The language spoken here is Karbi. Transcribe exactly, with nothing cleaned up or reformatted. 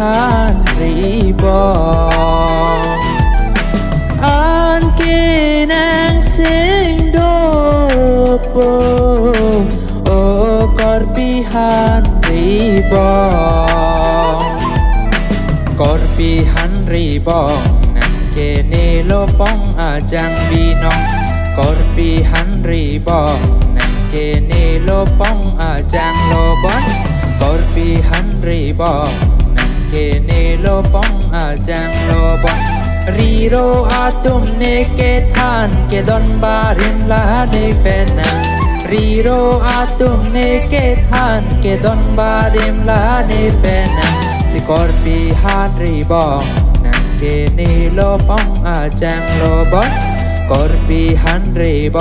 Hanribong. Anke nang seng dopo, o Karbi Hanribong. Karbi Hanribong, nang ke ne lopong ajang binong. Karbi Hanribong, nang ke ne lopong ajang lobon. Karbi Hanribong, nang ke ne lopong ajang lobon. Riro atum ne kethan kedon barim la ne penang. Riro atum ne kethan kedon barim la ne penang. Si Karbi Hanribong, nang ke ne lopong ajang lobon. Karbi Hanribong.